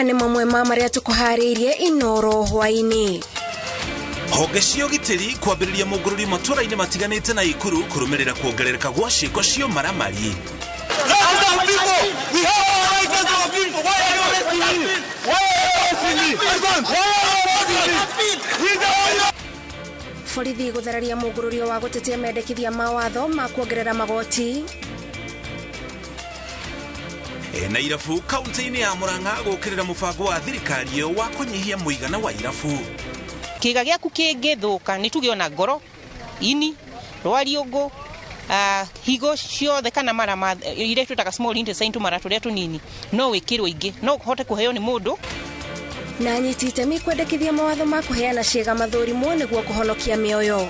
Maya nĩ mamwe ma marĩa tũkũharĩirie Inoro hwaĩ-inĩ. Honge cia ũgitĩri kwambĩrĩria mũngũrũri matũũra-inĩ matiganĩte na Ikuru kũrũmĩrĩra kuongerereka gwa ciĩko cia ũmaramari. Borithi gũthararia mũngũrũrio wa gũtetia mendekithia ma watho ma kuongerera magoti. Na irabu kaunti-inĩ ya Murang'a gũkĩrĩra mũbango wa thirikari ĩyo wa kũnyihia mũigana wa irabu. Kĩga gĩaku kĩngĩthũka nĩ tuge ona ngoro, ini, rwariũngũ, higo ciothe kana mara ma iria twĩtaga small intestine tũmara tũrĩa tũnini no wĩkĩrwo ingĩ no ũhote kũheo nĩ mũndũ. Na anyiti itemi kwendekithia mawatho ma kũheana ciĩga mathũrimwo nĩguo kũhonokia mĩoyo.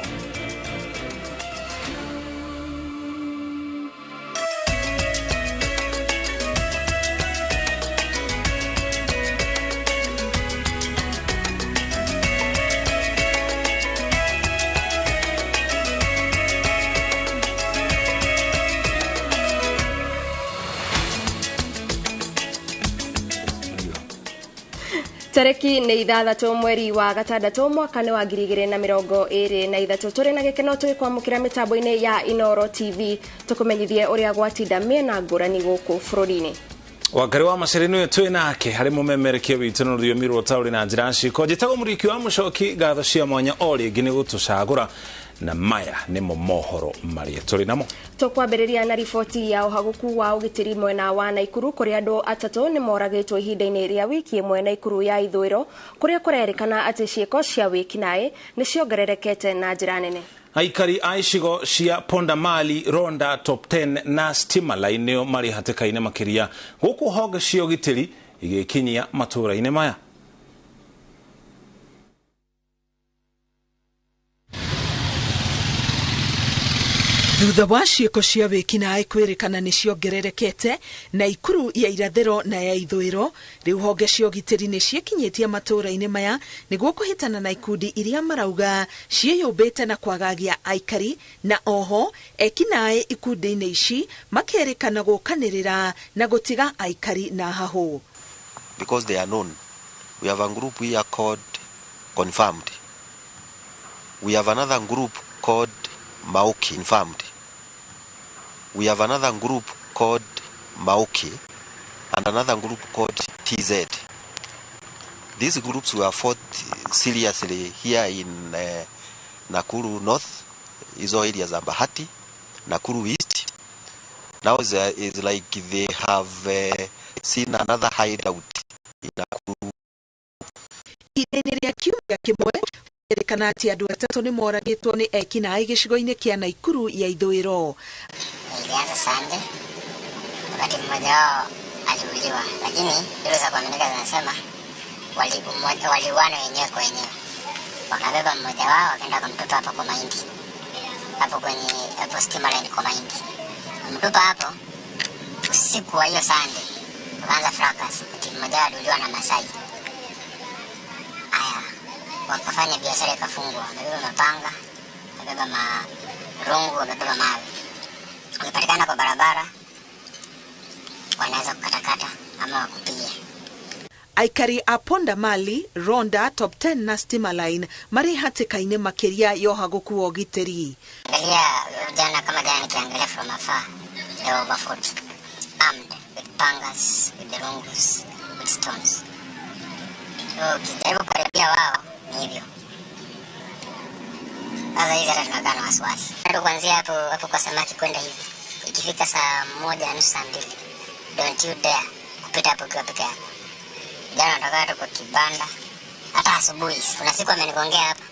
Tarĩki nĩ 6 mweri wa 6 mwaka nĩ wa 2023. Tũrĩ na gĩkeno tũgĩkwamũkĩra mĩtambo-inĩ ya Inoro TV tũkũmenyithie ũrĩa gwatinda mĩena ngũrani gũkũ bũrũri-inĩ. Wangari wa Maceri nĩwe twĩ nake harĩ mũmemerekia witũ na rũthiomi rwa ũtaũri na njĩra ciko. Njĩtagwo Mũriki wa Mũcoki, ngatho cia mwanya o rĩngĩ nĩ gũtũcagũra, na maya nĩmo mohoro marĩa tũrĩ namo. Tũkwambĩrĩria na riboti ya ũhagũku wa ũgitĩri mwena wa Naikuru kũrĩa andũ atatũ nĩ moragĩtwo ihinda-inĩ rĩa wiki ĩmwe Naikuru ya ithũĩro kũrĩa kũrerĩkana atĩ ciĩko cia wĩkinaĩ nĩ ciongererekete na njĩra nene. Aikari a icigo cia Pondamali, Ronda, Top 10 na Stima Line nĩo marĩ hatĩka-inĩ makĩria gũkũ honge cia ũgitĩri igĩkinyia matũũra-inĩ maya. Thutha wa ciĩko cia wĩkinaĩ kwĩrĩkana nĩ ciongererekete Naikuru ya irathĩro na ya ithũĩro, rĩu honge cia ũgitĩri nĩ ciĩkinyĩtie matũũra-inĩ maya nĩguo kũhĩtana na ikundi iria marauga ciĩyũmbĩte na kwagagia aikari, na oho ekinaĩ ikundi-inĩ ici makerĩkana gũkanĩrĩra na gũtiga aikari na hahũ. Because they are known. We have a group we are called Confirmed. We have another group called Mauki Confirmed. We have another group called Mauki and another group called TZ. These groups were fought seriously here in Nakuru North, hizo areas za Bahati, Nakuru East. Now it's like they have seen another hideout in Nakuru. Ihinda-inĩ rĩa kiumia kĩmwe kũrerĩkana atĩ andũ atatũ nĩ moragĩtwo nĩ ekinaĩ gĩcigo-inĩ kĩa Naikuru ya ithũĩro. Ilianza Sunday wakati mmoja wao aliuliwa, lakini duru za kuaminika zinasema waliuana wenyewe kwa wenyewe. Wakabeba mmoja wao wakaenda kumtupa hapo kwa mahindi, hapo kwenye hapo stima line kwa mahindi, mtupa hapo usiku wa hiyo Sunday. Wakaanza fracas, ati mmoja wao aliuliwa na Masai. Aya, wakafanya biashara ikafungwa, wamebeba mapanga, wamebeba marungu, wamebeba mawe. Ukipatikana kwa barabara wanaweza kukatakata ama wakupige. Aikari a Pondamali, Ronda, Top 10 na Stima Line marĩ hatĩka-inĩ makĩria ya ũhagũku wa ũgitĩri. Angalia jana, kama jana nikiangalia from afar, they were over 40 armed with pangas, with the rungus, with stones. So ukijaribu kukaribia wao ni hivyo. Sasa hizi hata tunakaa na wasiwasi. Hata kuanzia hapo hapo kwa samaki kwenda hivi, ikifika saa 1:30 saa 2, don't you dare kupita hapo ukiwa peke yako. Jana nataka hata kwa kibanda, hata asubuhi. Kuna siku amenigongea hapa.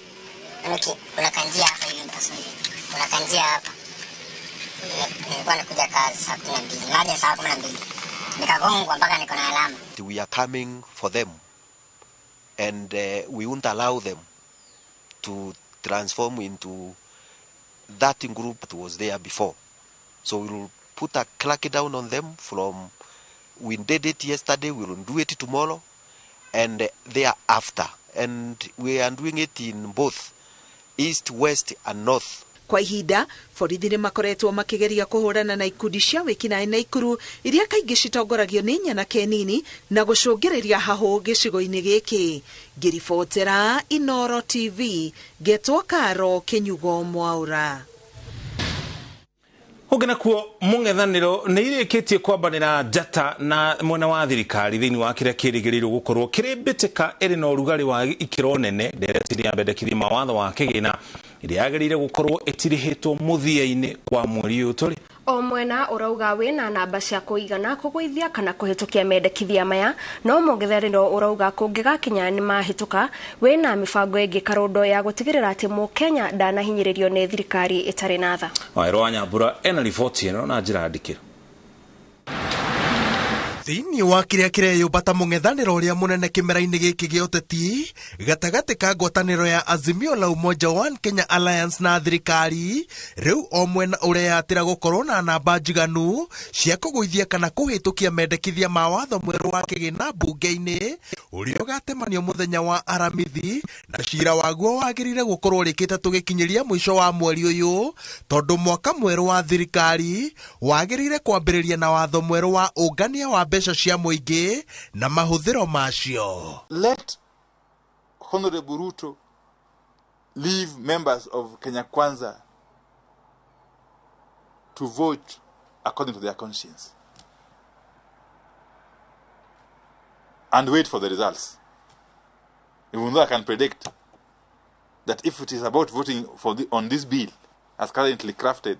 Kuna kanjia hapa hivi mpasuri. Kuna kanjia hapa. Nilikuwa nakuja kazi saa 12. Naja saa 12. Nikagongwa mpaka niko na alama. We are coming for them and we won't allow them to transform into that group that was there before. So we will put a crackdown on them from, we did it yesterday, we will do it tomorrow and thereafter. And we are doing it in both east, west and north. Kwa ihinda borithi nĩ makoretwo makĩgeria kũhũrana na ikundi cia wĩkinaĩ Naikuru iria kaingĩ citongoragio nĩ nyanake nini na gũcũngĩrĩria hahũ gĩcigo-inĩ gĩkĩ. Ngĩribotera Inooro TV ngetwo Karo Kĩnyugo Mwaura. Ũngĩ nakuo mũng'ethanĩro nĩ irĩkĩtie kwambanĩra njata na mwena wa thirikari thĩinĩ wa kĩrĩa kĩrĩgĩrĩirwo gũkorwo kĩrĩ mbĩtĩka ĩrĩ na ũrugarĩ wa ikĩro nene ndereti ya mendekithia ma watho wa kĩgĩna ĩrĩa yagĩrĩire gũkorwo ĩtirihĩtwo mũthia-inĩ wa mweri ũyũ tũrĩ. O mwena ũrauga wĩna namba cia kũigana kũgũithia kana kũhĩtũkia mendekithia maya, no mũng'ethanĩro ũrauga kũngĩgakinya nĩ mahĩtũka wĩna mĩbango ĩngĩ karũndo ya gũtigĩrĩra atĩ mũkenya ndanahinyĩrĩrio nĩ thirikari ĩtarĩ na tha. Wawerũ wa Nyambura ena riboti ĩno na njĩra ndikĩru. Thĩinĩ wa kĩrĩa kĩreyũmba ta mũng'ethanĩro ũrĩa mũnene kĩmera-inĩ gĩkĩ gĩa ũteti gatagatĩ ka ngwatanĩro ya Azimio la Umoja One Kenya Alliance na thirikari, rĩu o mwena ũreyatĩra gũkorwo na namba njiganu cia kũgũithia kana kũhĩtũkia mendekithia ma watho mwerũ wa kĩgĩna mbunge-inĩ ũrĩa ũgatemanio mũthenya wa Aramithi, na cira waguo wagĩrĩire gũkorwo ũrĩkĩte tũgĩkinyĩria mũico wa mweri ũyũ, tondũ mwaka mwerũ wa thirikari wagĩrĩire kwambĩrĩria na watho mwerũ wa ũngania wa mbeca cia mũingĩ na mahũthĩro macio. Let Honorable Ruto leave members of Kenya Kwanza to vote according to their conscience and wait for the results. Even though I can predict that if it is about voting for on this bill as currently crafted,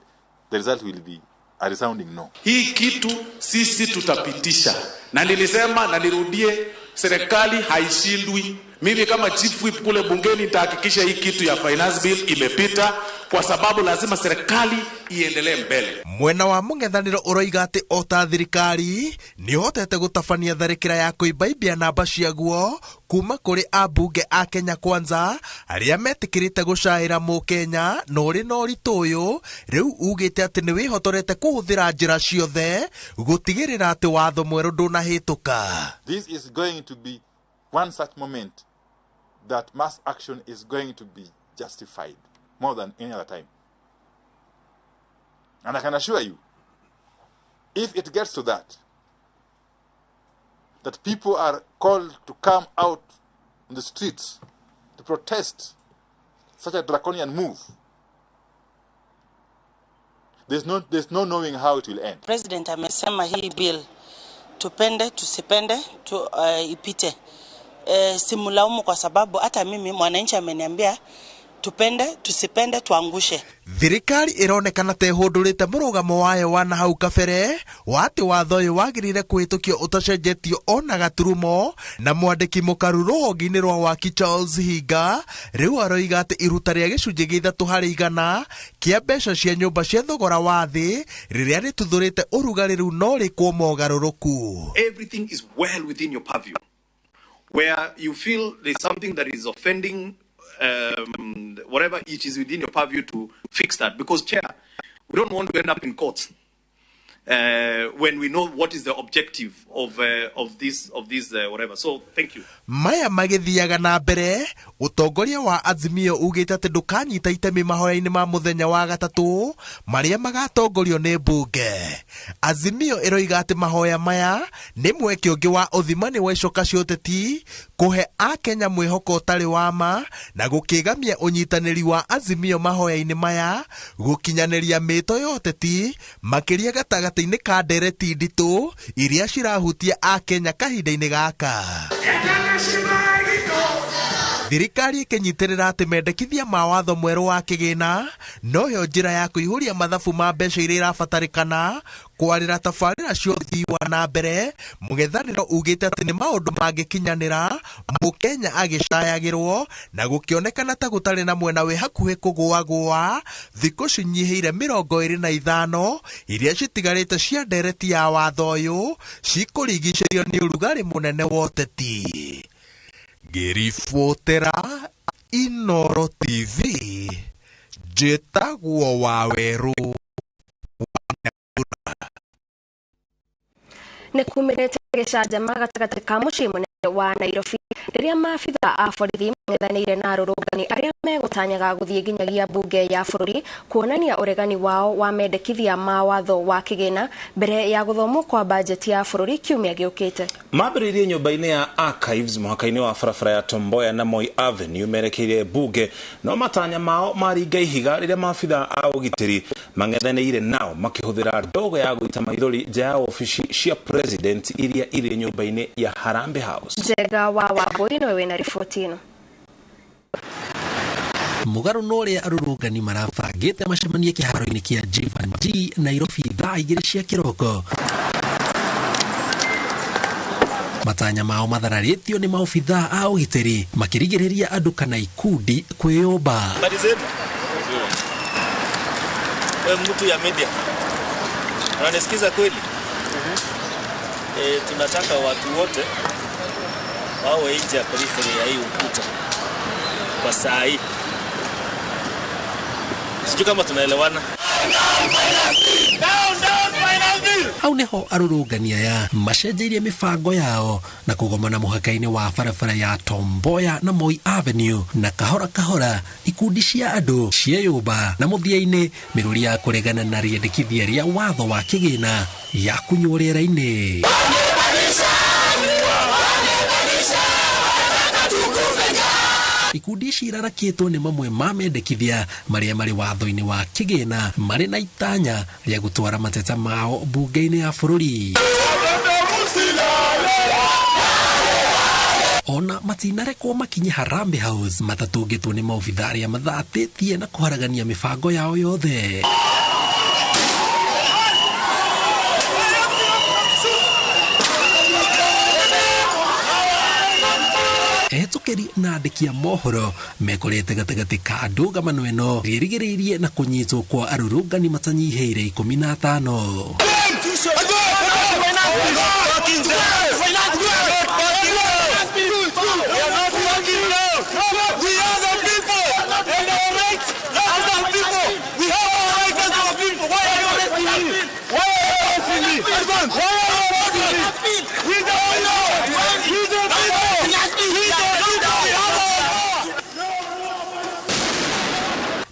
the result will be a resounding no. Hii kitu sisi tutapitisha. Na nilisema na nirudie, serikali haishindwi. Mimi kama chief whip kule bungeni nitahakikisha hii kitu ya finance bill imepita, kwa sababu lazima serikali iendelee mbele. Mwena wa mũng'ethanĩro ũroiga atĩ o ta thirikari nĩ ũhotete gũtabania tharĩkĩra ya kũimbaimbia namba ciaguo kuma kũrĩ ambunge a Kenya Kwanza arĩa metĩkĩrĩte gũcaĩra mũkenya na ũrĩ na ũritũ ũyũ rĩu ugĩte atĩ nĩ wĩhotorete kũhũthĩra njĩra ciothe gũtigĩrĩra atĩ watho mwerũ ndũnahĩtũka. This is going to be one such moment that mass action is going to be justified more than any other time. And I can assure you, if it gets to that, that people are called to come out on the streets to protest such a draconian move, there's no knowing how it will end. President amesema hii bill tupende tusipende ipite. Simulaumu kwa sababu hata mimi mwananchi ameniambia tupende tusipende tuangushe. Thirikari ironekana ta ĩhũndũrĩte mũrũgamo wayo wa na hau kabere wa atĩ watho ũyũ wagĩrĩire kũhĩtũkio ũtacenjetio ona gaturumo, na mwandĩki mũkaru rũhonge-inĩ rwa waki Charles Hinga rĩu aroiga atĩ iruta rĩa gĩcunjĩ gĩa 3 harĩ igana kĩa mbeca cia nyũmba cia thogora wa thĩ rĩrĩa rĩtuthũrĩte ũrugarĩ rĩu no rĩkwo mogarũrũku. Everything is well within your purview. Where you feel there's something that is offending, whatever it is within your purview to fix that. Because, Chair, we don't want to end up in court when we know what is the objective of this whatever. So, thank you. Maya magĩthiaga na mbere, ũtongoria wa Azimio ugĩte atĩ ndũkanyita itemi mahoya-inĩ ma mũthenya wa gatatũ marĩa magatongorio nĩ mbunge. Azimio ĩroiga atĩ mahoya maya nĩ mweke ũngĩ wa ũthimani wa icoka cia ũteti kũhe akenya mwĩhoko ũtarĩ wa ma na gũkĩgamia ũnyitanĩri wa Azimio mahoya-inĩ maya gũkinyanĩria mĩto ya ũteti makĩria gatagatĩ-inĩ ka ndereti nditũ iria cirahutia akenya kahinda-inĩ gaka. Thirikari ĩkĩnyitĩrĩra atĩ mendekithia ma watho mwerũ wa kĩgĩna noyo njĩra ya kũihũria mathabu ma mbeca iria irabatarĩkana kwarĩra tabarĩra cia ũthii wa na mbere. Mũng'ethanĩro ugĩte atĩ nĩ maũndũ mangĩkinyanĩra mũkenya agĩcayagĩrwo na gũkĩonekana ta gũtarĩ na mwena wĩ hakuhĩ kũgũagũa thikũ cinyihĩire 25 iria citigarĩte cia ndereti ya watho ũyũ cikũrigicĩrio nĩ ũrugarĩ mũnene wa ũteti. Ngĩribotera Inooro TV njĩtagwo Wawerũ wa Nyambura. Nĩ kumĩrĩte gĩcanjama gatagatĩ ka mũciĩ mũnene wa Nairobi Rĩrĩa maabitha a borithi mang'ethanĩire na arũrũngani arĩa megũtanyaga gũthiĩ nginyagia mbunge ya bũrũri kuonania ũregani wao wa mendekithia ma watho wa kĩgĩna mbere ya gũthomwo kwa bajeti ya bũrũri kiumia gĩũkĩte. Mambĩrĩirie nyũmba-inĩ ya Archives mũhaka-inĩ wa barabara ya Tom Mboya na Moi Avenue merekeire mbunge, no matanya mao maringa ihiga rĩrĩa maabitha a ũgitĩri mang'ethanĩire nao makĩhũthĩra ndogo ya gũita maithori nja ya obici cia president iria irĩ nyũmba-inĩ ya Harambee House. Njega wa Wambui nĩwe wĩna riboti ĩno. Mũgarũ na ũrĩa arũrũngani marabangĩte macemanie kĩharo-inĩ kĩa Jeevanjee Nairobi thaa 2 cia kĩroko, matanya mao mathararĩtio nĩ maobithaa a ũgitĩri makĩrigĩrĩria andũ kana ikundi kwĩyũmba. Habari zenu? Wewe mtu ya media, unanisikiza kweli? Tunataka watu wote wawe nje ya periphery ya hii ukuta kwa saa hii. Sijui kama tunaelewana. Hau niho arũrũngani aya macenjeirie mĩbango yao na kũgomana mũhaka-inĩ wa barabara ya Tom Mboya na Moi Avenue, na kahora kahora ikundi cia andũ cieyũmba na mũthia-inĩ mĩrũri ya kũregana na rĩendekithia rĩa watho wa kĩgĩna ya kunywo rĩera-inĩ. Ikundi ici irarakĩtwo nĩ mamwe ma mendekithia marĩa marĩ watho-inĩ wa kĩgĩna marĩ na itanya rĩa gũtwara mateta mao mbunge-inĩ ya bũrũri. Ona matinarekwo makinye Harambee House matatũngĩtwo nĩ maobitha arĩa mathatĩtie na kũharagania mĩbango yao yothe. Ehetũkĩri na andĩki a mohoro mekorete gatagatĩ ka ndũgamano ĩno rĩrigĩrĩirie na kũnyitwo kwa arũrũngani matanyihĩire 15.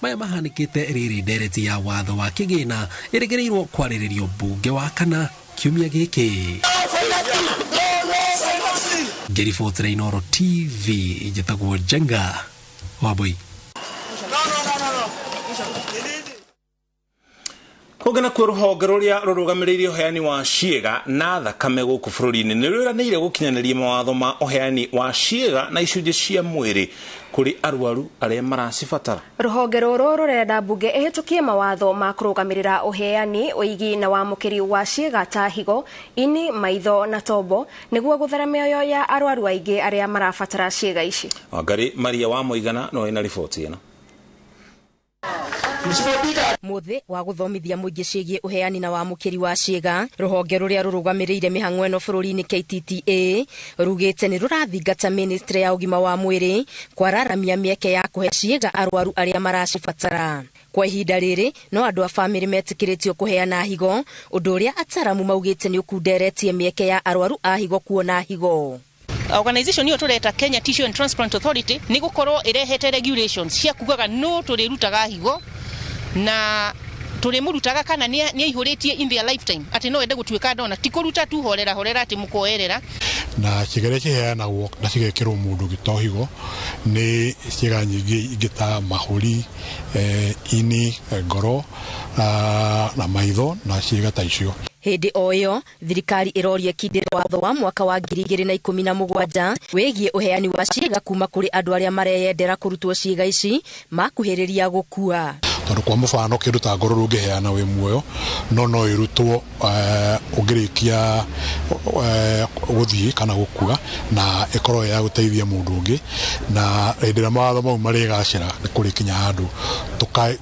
Maya mahanĩkĩte rĩrĩ ndereti ya watho wa kĩgĩna ĩrĩgĩrĩirwo kwarĩrĩrio mbunge wa kana kiumia gĩkĩ. Ngĩribotera Inooro TV, njĩtagwo Njenga Wambui. Kũngĩ nakuo rũhonge rũrĩa rũrũgamĩrĩire ũheani wa ciĩga na thakame gũkũ bũrũri-inĩ nĩ rwĩranĩire gũkinyanĩria mawatho ma ũheani wa ciĩga na icunjĩ cia mwĩrĩ kũrĩ arwaru arĩa maracibatara. Rũhonge rũrũ rũrenda mbunge ĩhĩtũkie mawatho ma kũrũgamĩrĩra ũheani, ũigi na wamũkĩri wa ciĩga ta higo, ini, maitho na tombo nĩguo gũthara mĩoyo ya arwaru aingĩ arĩa marabatara ciĩga ici. Wangari Maria wa Mũigana no ĩna riboti ĩno. Muthi wa guthomithia muingi ciĩgiĩ ũheani na wamũkĩri wa ciĩga, rũhonge rũrĩa rũrũgamĩrĩire mĩhang'o ĩno bũrũri-inĩ KTTA rugĩte nĩ rũrathingata ministry ya ũgima wa mwĩrĩ kwararamia mĩeke ya kũhe ciĩga arwaru arĩa maracibatara. Kwa ihinda rĩrĩ no andũ a bamĩrĩ metĩkĩrĩtio kũheana higo, ũndũ ũrĩa ataramu maugĩte nĩ ũkunderetie mĩeke ya arwaru a higo kuona higo. Organization hiyo tureta Kenya Tissue and Transplant Authority ni gukorwo irehete regulations cia kugaga no turirutaga higo na turimurutaga kana ni aihuritie in their lifetime ati no ende gutuika ndona ti kuruta tu horera horera ati mukoerera. Na ciĩga ciheanagwo na cigekĩrwo mũndũ gĩto higo nĩ ciĩga nyingĩ ingĩ ta mahũri, ini, ngoro na maitho na ciĩga ta icio. Hĩndĩ o ĩyo thirikari ĩroria kindĩra watho wa mwaka wa 2017 wĩgiĩ ũheani wa ciĩga kuma kũrĩ andũ arĩa mareyendera kũrutwo ciĩga ici makuhĩrĩria gũkua. Tondũ kwa mũbano kĩndũ ta ngoro ndũngĩheana wĩ muoyo, no ĩrutwo ũngĩrĩkia gũthiĩ kana gũkua na ĩkorwo ya gũteithia mũndũ ũngĩ, na hĩndĩ ĩrĩa mawatho mau marĩgacĩra nĩ kũrĩkinya handũ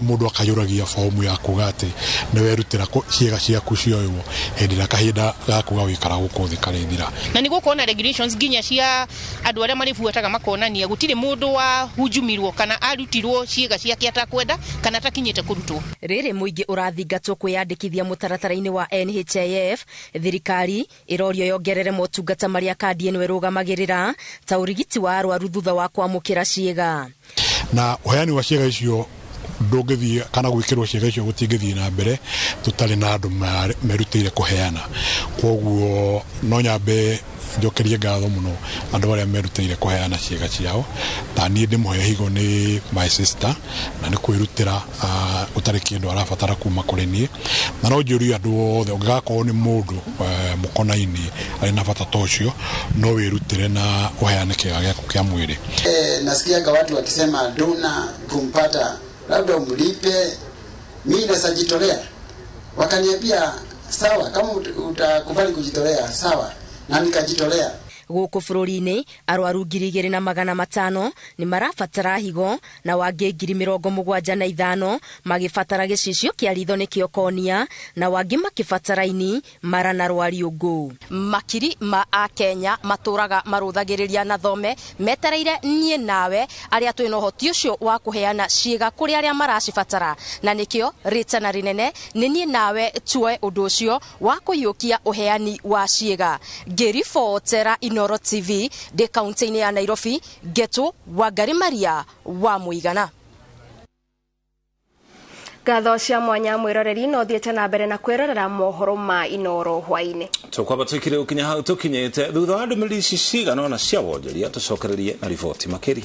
mũndũ akaiyũragia bomu ya kuga atĩ nĩ werutĩra ciĩga ciaku cioywo hĩndĩ ĩrĩa kahinda gaku ga gũikara gũkũ thĩ karĩthira. Na nĩ gũkorwo na regulations nginya cia andũ arĩa marĩbuataga makonania gũtirĩ mũndũ wa hujumirwo kana arutirwo ciĩga ciake atakwenda kana Itakinyĩte kũrutwo. Rĩrĩ mũingĩ ũrathingatwo kwĩyandĩkithia mũtaratara-inĩ wa NHIF, thirikari ĩrorio yongerere motungata marĩa kandi ĩno ĩrũgamagĩrĩra ta ũrigiti wa arwaru thutha wa kwamũkĩra ciĩga. Na ũheani wa ciĩga icio ndũngĩthiĩ kana gwĩkĩrwo ciĩga icio gũtingĩthiĩ na mbere tũtarĩ na andũ merutĩire kũheana. Kwoguo no nyambe njokerie ngatho mũno andũ arĩa merutĩire kũheana ciĩga ciao. Ta niĩ ndĩmũhe higo nĩ my sister, na nĩ kwĩrutĩra ũtarĩ kĩndũ arabatara kuma kũrĩ niĩ. Na no njũrie andũ othe, ũngĩgakorwo nĩ mũndũ mũkonaini arĩ na bata ta ũcio, no wĩrutĩre na ũheane kĩga gĩaku kĩa mwĩrĩ. Nasikiaga watu wakisema dona kumpata labda umlipe, mimi nasajitolea. Wakaniambia sawa, kama utakubali kujitolea sawa, na nikajitolea. Gũkũ bũrũri-inĩ arwaru 2,500 nĩ marabatara higo na wangĩ 75,000 magĩbatara gĩcicio kĩa ritho nĩkĩo konia na wangĩ makĩbatara ini, mara na rwariũngũ. Makiri ma akenya matũraga marũthagĩrĩria na thome metereire niĩ nawe arĩa twĩna ũhoti ũcio wa kũheana ciĩga kũrĩ arĩa maracibatara, na nĩkĩo rĩtana rĩnene nĩ niĩ nawe tuoe ũndũ ũcio wa kũiyũkia ũheani wa ciĩga. Ngĩribotera Inoro TV ndĩ kaunti-inĩ ya Nairobi, Ngetu Wangari Maria wa Mũigana. Ngatho cia mwanya mwĩroreri, no thiĩte na mbere na kwĩrorera mohoro ma Inoro hwainĩ. Tũkwamba twĩkire gũkinya hau tũkinyĩte thutha wa ndũmĩrĩri ici cigana ũna cia wonjoria, tũcokererie na riboti makĩria.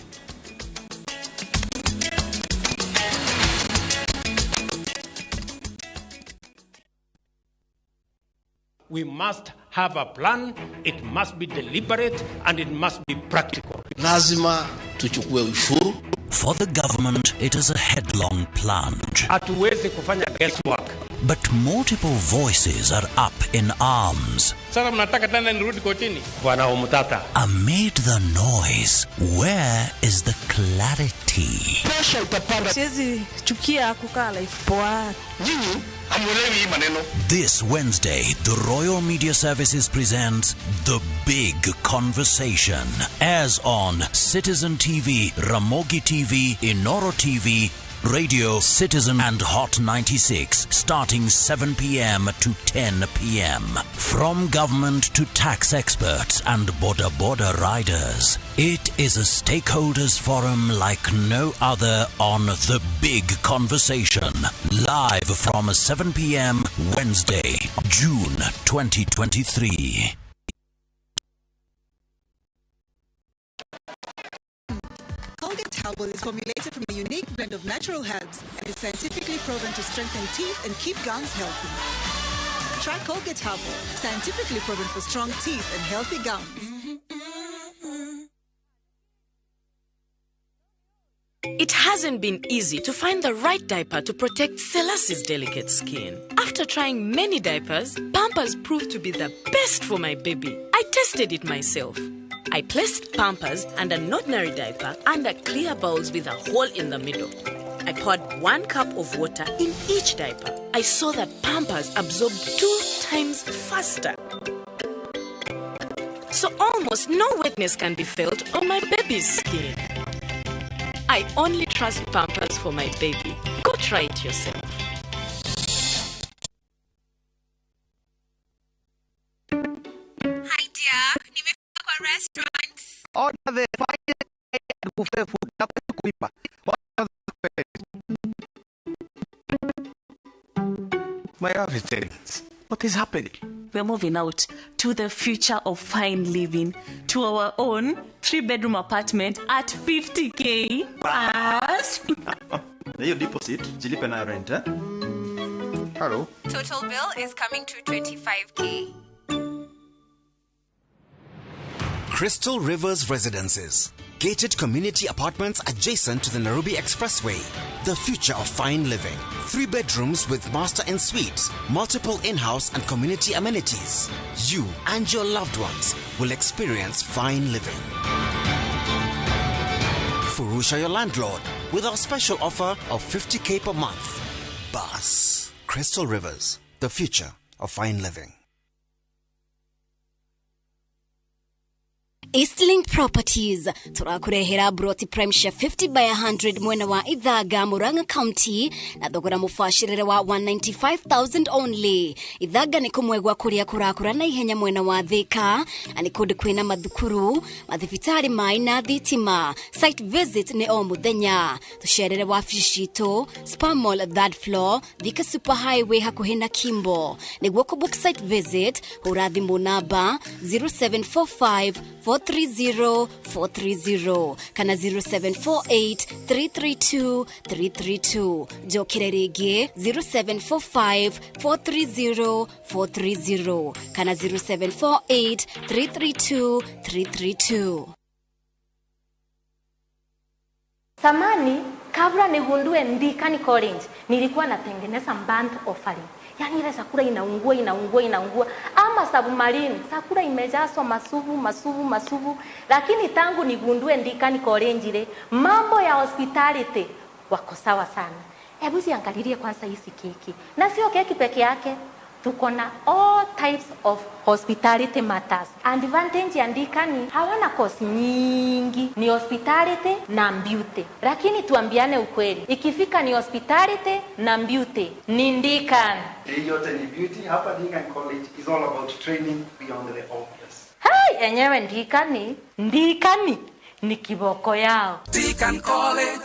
We must have a plan, it must be deliberate and it must be practical. Lazima tuchukue ushuru. For the government, it is a headlong plunge. Hatuwezi kufanya guesswork. But multiple voices are up in arms. Sasa mnataka tena nirudi kotini? Bwana Omutata. Amid the noise, where is the clarity? Pressure itapanda. Siwezi chukia kukaa life poa. Nyinyi hamuelewi hii maneno. This Wednesday, the Royal Media Services presents The Big Conversation. As on Citizen TV, Ramogi TV, Inoro TV, Radio Citizen and Hot 96, starting 7 p.m. to 10 p.m. From government to tax experts and border riders, it is a stakeholders forum like no other on The Big Conversation, live from 7 p.m. Wednesday, June 2023. Colgate Herbal is formulated from a unique blend of natural herbs and is scientifically proven to strengthen teeth and keep gums healthy. Try Colgate Herbal, scientifically proven for strong teeth and healthy gums. It hasn't been easy to find the right diaper to protect Selassie's delicate skin. After trying many diapers, Pampers proved to be the best for my baby. I tested it myself. I placed Pampers and an ordinary diaper under clear bowls with a hole in the middle. I poured 1 cup of water in each diaper. I saw that Pampers absorbed 2 times faster. So almost no wetness can be felt on my baby's skin. I only trust Pampers for my baby. Go try it yourself. Hi dear, nimefika kwa restaurant. Order the finest buffet food. Kulipa. My office, what is happening? We're moving out to the future of fine living, to our own 3-bedroom apartment at 50K. Pass. Hiyo deposit, jilipe na rent, eh? Hello. Total bill is coming to 25K. Crystal Rivers Residences. Gated community apartments adjacent to the Nairobi Expressway. The future of fine living. 3 bedrooms with master and suites, multiple in-house and community amenities. You and your loved ones will experience fine living. Furusha your landlord with our special offer of 50K per month. Bas. Crystal Rivers, the future of fine living. Eastlink Properties turakurehera broti prime share 50 by 100 mwena wa Ithaga, Murang'a County na thogora mubacirire wa 195,000 only. Ithaga ni kumwe gwa kuria kurakura na ihenya mwena wa Thika na ni kundu kwina mathukuru, mathibitari mai na thitima. Site visit ni o muthenya. Tucerere wabici citu Spa Mall third floor, Thika Super Highway hakuhi na Kimbo. Niguo ku book site visit hura thimu namba 0745 430 430 kana 0748 332 332. Njokere ringi 0745 430 430 kana 0748 332 332. Samani, kabla nigundue Ndikani College, nilikuwa natengeneza burnt offering. Yaani ile chakula inaungua inaungua inaungua, ama submarine, chakula imejazwa masubu masubu masubu. Lakini tangu nigundue Ndikani College ile, mambo ya hospitality wako sawa sana. Hebu ziangalilie kwanza hizi keki. Na sio keki peke yake, tuko na all types of hospitality matters. Advantage ya Ndikani, hawana course nyingi, ni hospitality na beauty. Lakini tuambiane ukweli, ikifika ni hospitality na beauty, ni Ndikani. Hii yote ni beauty. Hapa Ndikani College is all about training beyond the obvious. Hey, enyewe Ndikani, Ndikani ni kiboko yao. Ndikani College.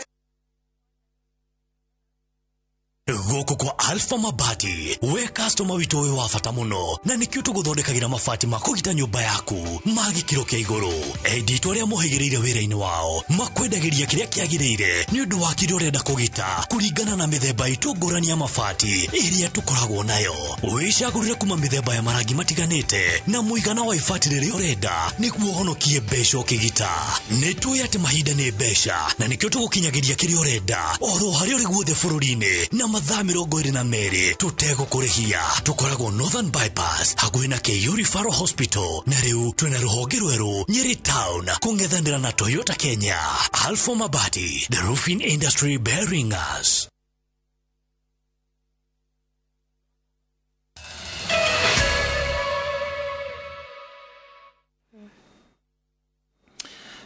Gũkũ kwa Alpha Mabati, we customer witũ wĩ wa bata mũno, na nĩkĩo tũgũthondekagĩra mabati ma kũgita nyũmba yaku ma gĩkĩro kĩa igũrũ. Endi itũ arĩa mohĩgĩrĩire wĩra-inĩ wao makwendagĩria kĩrĩa kĩagĩrĩire nĩ ũndũ wa kĩrĩa ũrenda kũgita kũringana na mĩthemba itũ ngũrani ya mabati ĩrĩa tũkoragwo nayo. Wĩcagũrĩre kuma mĩthemba ya marangi matiganĩte na mũigana wa ibati rĩrĩa ũrenda nĩguo ũhonokie mbeca ũkĩgita. Nĩ tũĩ atĩ mahinda nĩ mbeca na nĩkĩo tũgũkinyagĩria kĩrĩa ũrenda oro harĩa ũrĩ guothe bũrũri-inĩ na mathaa 22 tũtegũkũrĩhia. Tũkoragwo Northern Bypass hakuhĩ na KU Referral Hospital, na rĩu twĩna rũhonge rwerũ Nyeri Town kũng'ethanĩra na Toyota Kenya. Alpha Mabati, the roofing industry bearing us.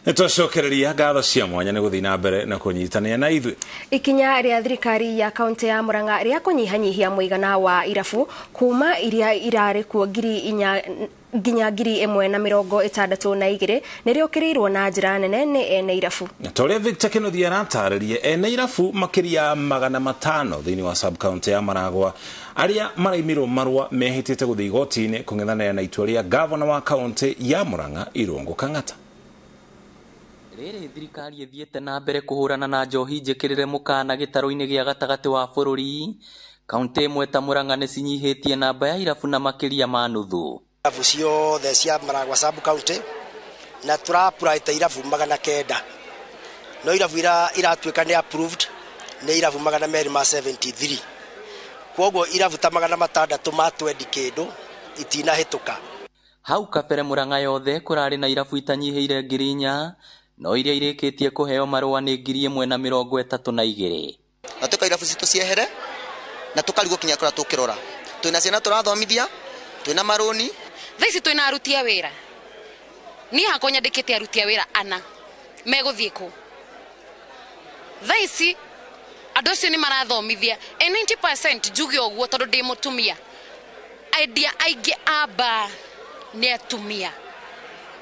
Nĩtwacokereria ngatho cia mwanya nĩ gũthiĩ na mbere na kũnyitanĩra na ithuĩ. Ikinya rĩa thirikari ya kaunti ya Murang'a rĩa kũnyihanyihia mũigana wa irabu kuma iria irarĩ kuo 4,000 nginya 1,062 nĩ rĩũkĩrĩirwo na njĩra nene nĩ ene irabu. Ta ũrĩa Victor Kĩnuthia aratarĩria, ene irabu makĩria 500 thĩinĩ wa sub county ya Maragwa arĩa maraimirwo marũa mehĩtĩte gũthiĩ igoti-inĩ kũng'ethanĩra na itua rĩa gavana wa kaunti ya Murang'a Irũngũ Kang'ata. Rĩrĩ thirikari ĩthiĩte na mbere kũhũrana na njohi njĩkĩrĩre mũkana gĩtarũ-inĩ gĩa gatagatĩ wa bũrũri, kaunti ĩmwe ta Murang'a nĩ cinyihĩtie namba ya irabu na makĩria ma nuthu. Irabu ciothe cia Maragwa sub county na tũrapuraĩte irabu 900, no irabu iratuĩka nĩ approved nĩ irabu 273, kwoguo irabu ta 620 kĩndũ itinahĩtũka. Hau kabere Murang'a yothe kũrarĩ na irabu itanyihĩire 4,000, no iria irĩkĩtie kũheo marũa nĩ 1,032. Na tuka irabu citũ ciehere na tũkarigwo kinya kũrĩa tũkĩrora. Twĩna ciana tũrathomithia, twĩna marũni. Thaa ici twĩna aruti a wĩra. Niĩ hakwa nyandĩkĩte aruti a wĩra ana megũthiĩ kũ? Thaa ici andũ acio nĩ marathomithia 90% njuge ũguo tondũ ndĩ mũtumia. Endia aingĩ a bar nĩ atumia,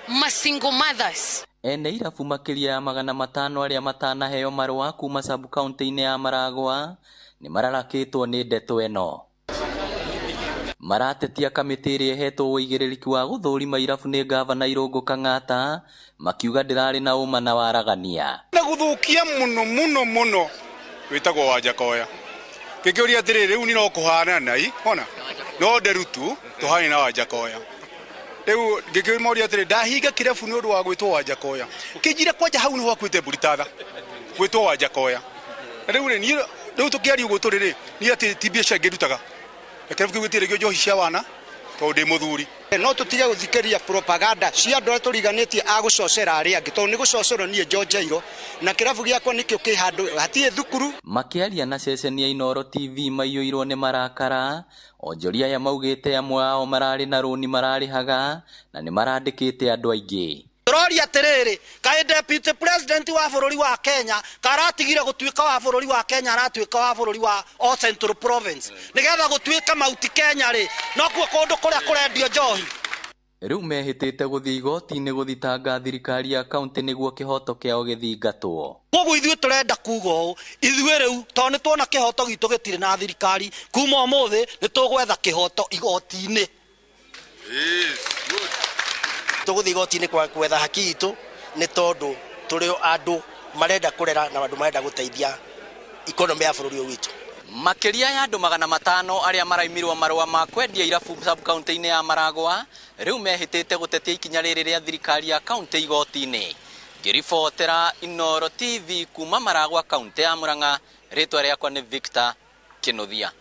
ma single mothers. Ene irabu makĩria ya 500 arĩa matanaheo marũa kuma sub county-inĩ ya Maragwa nĩ mararakĩtwo nĩ ndeto ĩno. Maratetia kamĩtĩ ĩrĩa ĩhetwo ũigĩrĩrĩki wa gũthũrima irabu nĩ gavana Irũngũ Kang'ata, makiuga ndĩrarĩ na ũma na waragania. Na gũthũkia mũno mũno mũno wĩtagwo Wanjakoya. Ngĩkĩũria atĩrĩrĩ, rĩu ni no kũhanana i ona no nderutu tũhane na Wanjakoya. Rĩu ngĩkĩmoria atĩrĩ, ndahinga kĩrabu nĩ ũndũ wa gwĩtwo Wanjakoya. Kĩnjire kwanja hau nĩho hakuĩte mbũri tatha gwĩtwo Wanjakoya. Rĩu rĩ niĩ rĩu tũkĩaria ũguo tũrĩ rĩ, niĩ atĩ ti biacara ngĩrutaga. Na kĩrabu kĩu gĩtirĩ njohi cia wana tondũ ndĩ mũthuri. No tũtige gũthikĩrĩria propaganda cia andũ arĩa tũriganĩtie a gũcocera arĩa angĩ, tondũ nĩ gũcocerwo niĩ njonjeirwo na kĩrabu gĩakwa nĩkĩo kĩ handũ hatirĩ thukuru. Makĩaria na ceceni ya Inooro TV maiyũirwo nĩ marakara, onjoria aya maugĩte amwe ao mararĩ na rũni mararĩhaga na nĩ marandĩkĩte andũ aingĩ. Tũroria atĩrĩrĩ, kaĩ deputy president wa bũrũri wa Kenya karatigire gũtuĩka wa bũrũri wa Kenya, aratuĩka wa bũrũri wa o Central Province, nĩgetha gũtuĩka Mount Kenya rĩ, nokuo kũndũ kũrĩa kũrendio njohi. Rĩu mehĩtĩte gũthiĩ igoti-inĩ gũthitanga thirikari ya kaunti nĩguo kĩhoto kĩao gĩthingatwo. Koguo ithuĩ tũrenda kuga ũũ, ithuĩ rĩu tondũ nĩ tuona kĩhoto gitũ gĩtirĩ na thirikari, kuma ũmũthĩ nĩ tũgwetha kĩhoto igoti-inĩ. Tũgũthiĩ igoti-inĩ gwetha haki itũ nĩ tondũ tũrĩ andũ marenda kũrera na andũ marenda gũteithia economy ya bũrũri ũyũ witũ. Makĩria ya andũ 500 arĩa maraimirwo marũa ma kwendia irabu sub-county-inĩ ya Maragwa rĩu mehĩtĩte gũtetia ikinya rĩrĩ rĩa thirikari ya kaunti igoti-inĩ. Ngĩribotera Inooro TV kuma Maragwa kaunti ya Murang'a, rĩtwa rĩakwa nĩ Victor Kinuthia.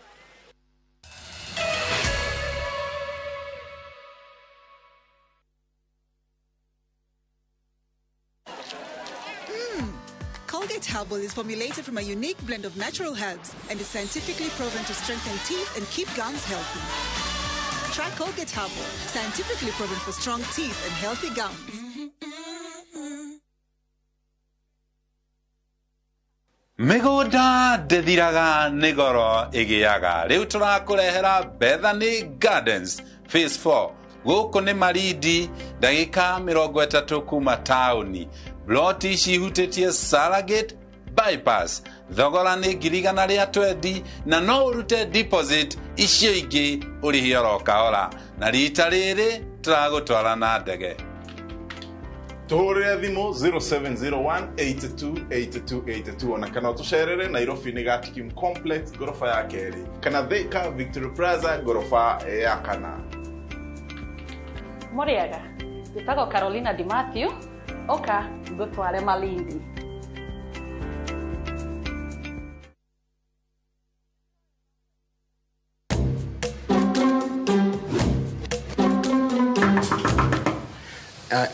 Colgate Herbal is formulated from a unique blend of natural herbs and is scientifically proven to strengthen teeth and keep gums healthy. Try Colgate Herbal, scientifically proven for strong teeth and healthy gums. Mĩgũnda ndĩthiraga nĩ goro ĩgĩaga. Rĩu tũrakũrehera Bethany Gardens Phase 4. Gũkũ nĩ Marindi, ndagĩka 30 kuma taũni. Ploti ici ihutĩtie Saragate Bypass. Thogora nĩ 120,000 na no ũrute deposit icio ingĩ ũrĩhie oro kahora. Na rita rĩrĩ tũragũtwara na ndege. Tũhũrĩre thimũ 0701828282 ona kana ũtũcerere Nairobi nĩ Gatikim Complex ngoroba ya kerĩ kana Thika Victory Plaza ngoroba ya kana. Mũrĩega, njĩtagwo Carolina Di Matthew, oka ngũtware Malindi.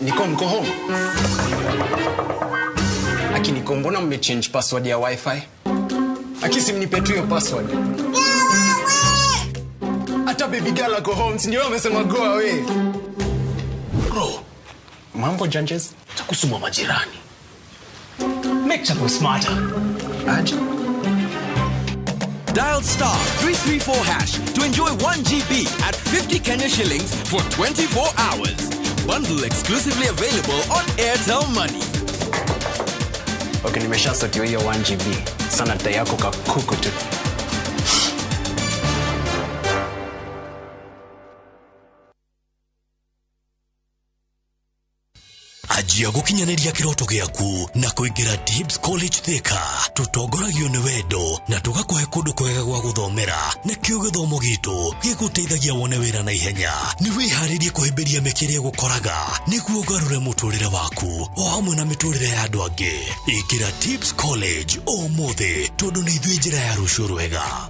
Niko mko home? Aki niko, mbona mmechange password ya wifi? Aki si mnipe tu hiyo password. Hata baby girl ako home, si ndio amesema go away. Bro, mambo janjes, takusuma majirani. Make Chapo smarter. Aje. Dial star 334 hash to enjoy 1 GB at 50 Kenya shillings for 24 hours. Bundle exclusively available on Airtel Money. Okay, nimeshasotiwa hiyo 1 GB. Sana data yako kakuku tu. Anjia gukinyaniria kiroto giaku na kuingira Dibs College Thika. Tutongoragio ni wendo na tugakuhe kundu kwega gwa guthomera, na kio githomo gitu giguteithagia wone wira na ihenya. Ni wiharirie kuhimbiria mĩeke ĩrĩa ĩgũkoraga nĩguo ũgarũre mũtũrĩre waku o hamwe na mĩtũrĩre ya andũ angĩ. Ingĩra Dibs College ũmũthĩ tondũ nĩ ithuĩ njĩra ya rũciũ rwega.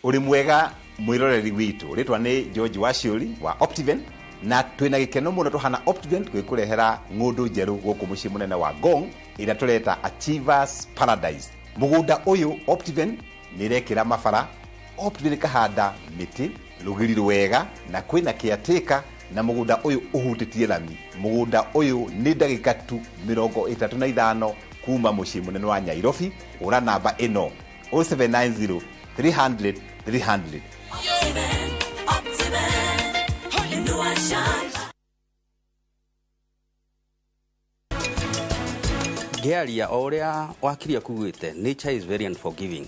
Uri mwega mwiroreri witu, ritwa ni George Waciuri wa Optiven, na twina gikeno muno tuhana Optiven gwikurehera ng'undu njeru guku mucii munene wa Ngong ira tureta Achievers Paradise. Mugunda uyu Optiven nirekira mabara, Optiven kahanda miti rugiri rwega na kwina caretaker, na mugunda uyu uhutitie lami. Mugunda uyu ni ndagika tu 35 kuma mucii munene wa Nairobi. Ura namba ino 0790 300 300. Ngĩaria o ũrĩa wakiria kugĩte, nature is very unforgiving.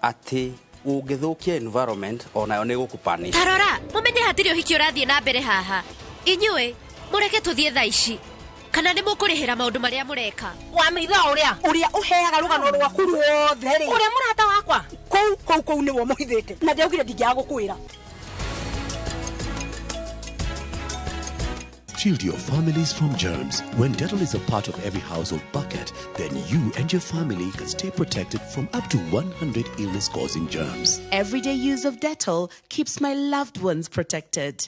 Atĩ ũngĩthũkia environment onayo nĩ gũkũpanish. Tarora, mũmenye hatirĩ ũhiki ũrathiĩ na mbere haha. Inyuĩ mũreke tũthiĩ thaa ici, kana nĩ mũkũrĩhĩra maũndũ marĩa mũreka. Wamĩitha ũrĩa ũrĩa ũheaga rũgano rwaku ruothe rĩ, ũrĩa mũrata wakwa kũu kũu kũu nĩwe mũhithĩte, na ndĩraugire ndingĩaga gũkwĩra. Shield your families from germs. When Dettol is a part of every household bucket, then you and your family can stay protected from up to 100 illness-causing germs. Everyday use of Dettol keeps my loved ones protected.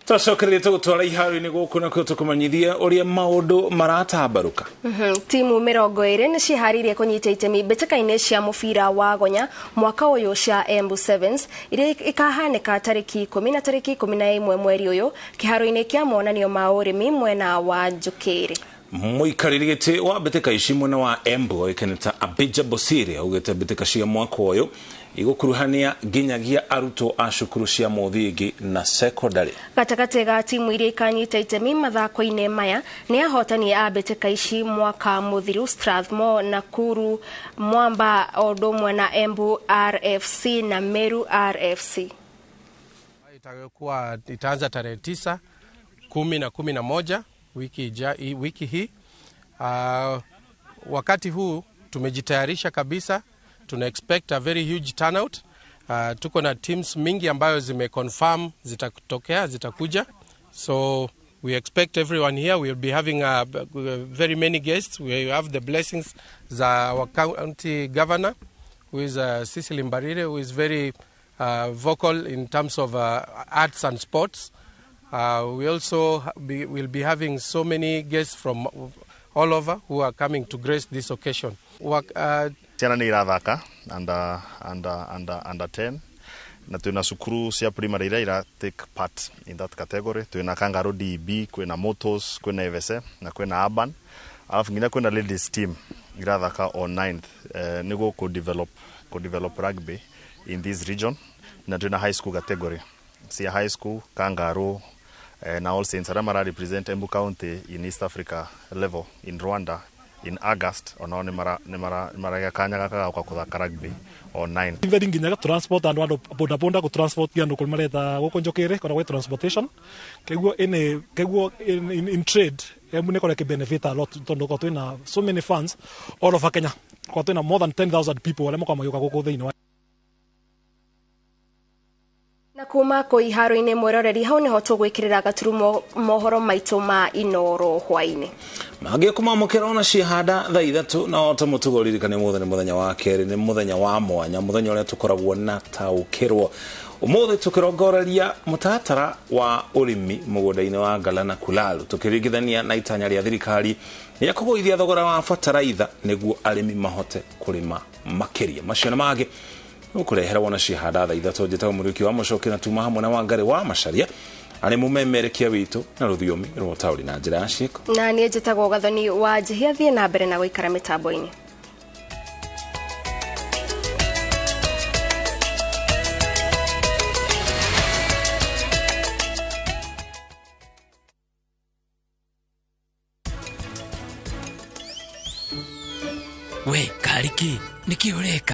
Twacokereria tũgũtwara iharo-inĩ gũkũ nakuo tũkũmenyithie ũrĩa maũndũ maratambarũka. Timu 20 nĩ ciĩharĩirie kũnyita itemi mbĩtĩka-inĩ cia mũbira wa gonya mwaka ũyũ cia Embu Sevens iria ikahanĩka tarĩki 10 na tarĩki 11 mweri ũyũ kĩharo-inĩ kĩa monanio ma ũrĩmi mwena wa Njũkĩrĩ. Mũikarĩri gĩtĩ wa mbĩtĩka ici mwena wa Embu oĩkaine ta Abija Bosire augĩte mbĩtĩka cia mwaka ũyũ igũkuruhania nginyagia arutwo a cukuru cia mũthingi na secondary. Gatagatĩ ga timu iria ikanyita itemi mathako-inĩ maya nĩ ahotani a mbĩtĩka ici mwaka mũthiru Strathmore, Nakuru, Mwamba o ũndũ ũmwe na Embu RFC na Meru RFC. Itakuwa itaanza tarehe 9, 10 na 11 wiki hii. Wakati huu tumejitayarisha kabisa. Tuna expect a very huge turnout. Tuko na teams mingi ambayo zimeconfirm zitatokea, zitakuja. So we expect everyone here. We will be having very many guests. We have the blessings za our county governor, who is Cecily Mbarire, who is very vocal in terms of arts and sports. We also will be having so many guests from all over who are coming to grace this occasion. Ciana nĩ irathaka under 10 na twina cukuru cia primary iria ira take part in that category. Twina Kangaroo DB, kwina Motos, kwina Evese na kwina Urban, alafu nginya kwina ladies team irathaka on 9th niguo ku develop rugby in this region, na twina high school category cia high school Kangaroo na All Saints arĩa mara represent Embu County in East Africa level in Rwanda in August, onao nĩ maragĩa kanya gaka ga gũka kũthaka rugby on 9. Very nginyaga transport andu andu boda boda ku transport andu kuri maretha guku Njũkĩrĩ kana gwĩ transportation keguo in trade Embu nĩ kore benefit a lot tondu ko twina so many fans all over Kenya, ko twina more than 10,000 people arĩa makoragwo magĩũka gũkũ thĩinĩ wa. Na kuma kũ iharo-inĩ mwĩroreri hau nĩho tũgwĩkĩrĩra gaturumo mohoro maitũ ma Inoro hwainĩ. Mangĩ kũmamũkĩra ona ciahanda thaa 3 na ota mũtugo ririkane mũthenya nĩ mũthenya wa kerĩ, nĩ mũthenya wa mwanya, mũthenya ũrĩa tũkoragwo na taũkĩrwo. Ũmũthĩ tũkĩrongoreria mũtaratara wa ũrĩmi mũgũnda-inĩ wa Ngala na Kulalu tũkĩringithania na itanya rĩa thirikari rĩa kũgũithia thogora wa bataraitha nĩguo arĩmi mahote kũrĩma makĩria. Macio na mangĩ ũkũrehera wona ciahanda thaa 3. Njĩtagwo Mũriũki wa Mũcoki na tuma hamwe na Wangari wa Macharia arĩ mũmemerekia witũ na rũthiomi rwa ũtaũri na njĩra ya ciĩko. Na niĩ njĩtagwo Gathoni wa Njihia. Thiĩ na mbere na gũikara mĩtambo-inĩ. We kariki nĩkĩ ũreka?